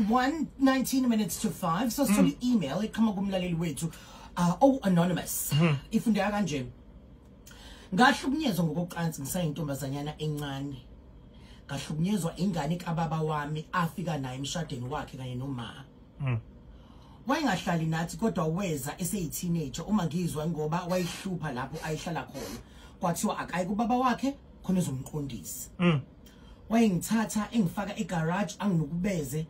21 19 minutes to 5. So sithole email iqhamuka kumlaleli wethu anonymous. Ifundeka kanje. Ngahlukunyezwa ngokocansi ngisayintombazanyana encane. Ngahlukunyezwa ingane kababa wami afika naye emshadweni wakhe kanye noma. Wayengahlali nathi kodwa weza eseyi-teenager uma ngizwa ngoba wayihlupha lapho ayihlala khona. Kwathiwa akayi kubaba wakhe khona ezomqondisa. Wayengithatha engifaka egarage anginukubeze.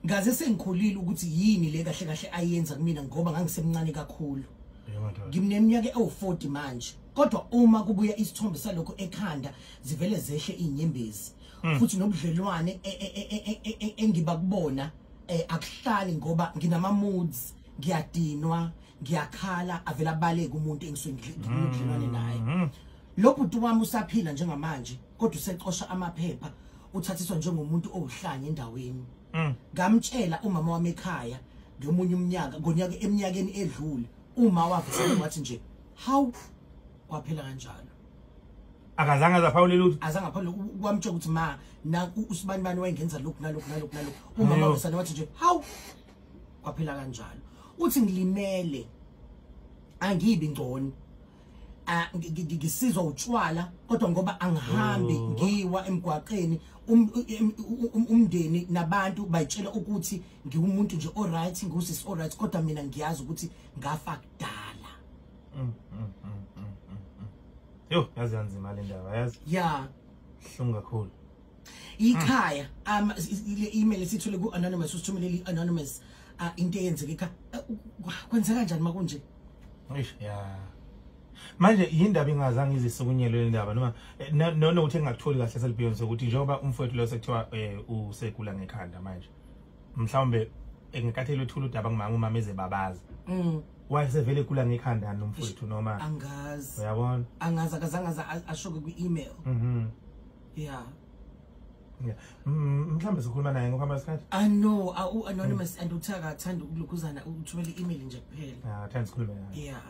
Ngaze sengikhulile ukuthi yini le kahle kahle ayenza kumina ngoba ngangisemncane kakhulu. Ngineminyaka ewu40 manje. Kodwa uma kubuya isithombe salokho ekhanda zivele zehle inyembezi. Futhi nobudlelwane engiba kubona akuhlali ngoba nginama moods, ngiyadinwa, ngiyakhala, avela abaleke umuntu engisuke nginobudlelwane naye. Lo bhuti wami usaphila njengamanje kodwa usecosha amaphepha, uthathiswa njengomuntu owuhlanya endaweni. Ngamtshela umama wami ekhaya ngomunye umnyaka, ngonyaka eminyakeni edlule, uma wavele wathi nje how kwaphela kanjalo. Akazange azaphawule lutho. Azange aphawule, kwamtshela ukuthi ma na usibani bani wayengenza lokhu nalokhu nalokhu nalokhu. Umama wavele wathi nje how kwaphela kanjalo. Uthi ngilimele, angibi ngcono, ngisizwa utshwala kodwa ngoba angihambi ngiwa emgwaqeni, umndeni nabantu bayitshela ukuthi ngiwumuntu nje alright, ngusisi alright, kodwa mina ngiyazi ukuthi ngafa kudala. Yo, yazi yanzima le ndaba, yazi. Yeah. Hlungu kakhulu. Ikhaya ile email esithole ku anonymous, usithumelele anonymous into eyenzeka ekhaya. Kwenzeka kanjani makunje? Eish, yeah. Manje yindaba ingazange izisukunyelwe le ndaba noma nokuthi engakutholi kahle selibhiyonse ukuthi njengoba umfowethu lo sekuthiwa usegula ngekhanda manje. Mhlawumbe ngenkathi elethula udaba kumama, umama eze babaza. Wayesevele egula ngekhanda nomfowethu noma angazi. Uyabona? Angazi, akazange ashoke kwi-email. Yeah. Yeah. Mhlawumbe sikhuluma naye ngokuhamba isikhathi. I know, anonymous and uthaka athanda ukulokhuzana uthumela i-email nje kuphela. Ah, thanda sikhulume naye. Yeah.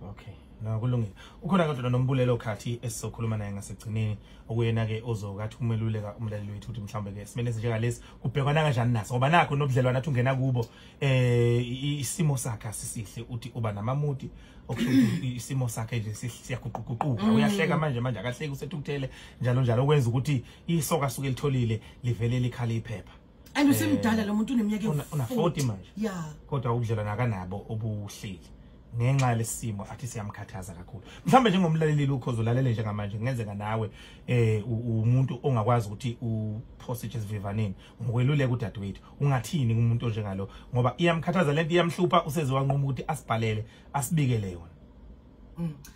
Okay. No, kulungile. Ukhona kodwa noMbulelo Khathi esizokhuluma naye ngasegcineni, okuyena ke ozokathi umeluleka umlaleli wethu ukuthi mhlawumbe ke simene njengalesi kubhekwana kanjani naso, ngoba nakho nobudlelwane athi ungena kubo isimo sakhe asisihle, uthi uba namamudi okusho ukuthi isimo sakhe nje siyaguquguquka, uyahleka manje akahleki, usethukuthele njalo njalo, okwenza ukuthi isoka asuke litholile livele likhala iphepha. And usemdala lo muntu, uneminyaka una 40 manje. Yeah. Kodwa ubudlelwane akanabo obuhleli ngenxa lesimo athi siyamkhathaza kakhulu. Mhlawumbe njengomlaleli ukhozo ulalele njengamanje, kungenzeka nawe umuntu ongakwazi ukuthi uphose esivivaneni ngokweluleka udadewethu, ungathini kumuntu onjengalo, ngoba iyamkhathaza lento, iyamhlupha, useze wanquma ukuthi asibhalele asibikele yona.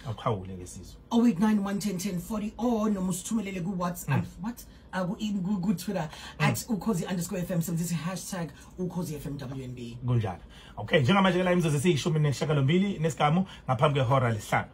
Awuphawule ke sizwe. 0891101040 or noma usithumelele ku WhatsApp, what ku Twitter @ukhozi_fm, sebenzisa #UkhoziFMWNB. Kunjalo. Okay, njengamanje ke la imizuzu esiyishumi nesishiyagalombili nesigamu ngaphambi kwehora lesihlanu.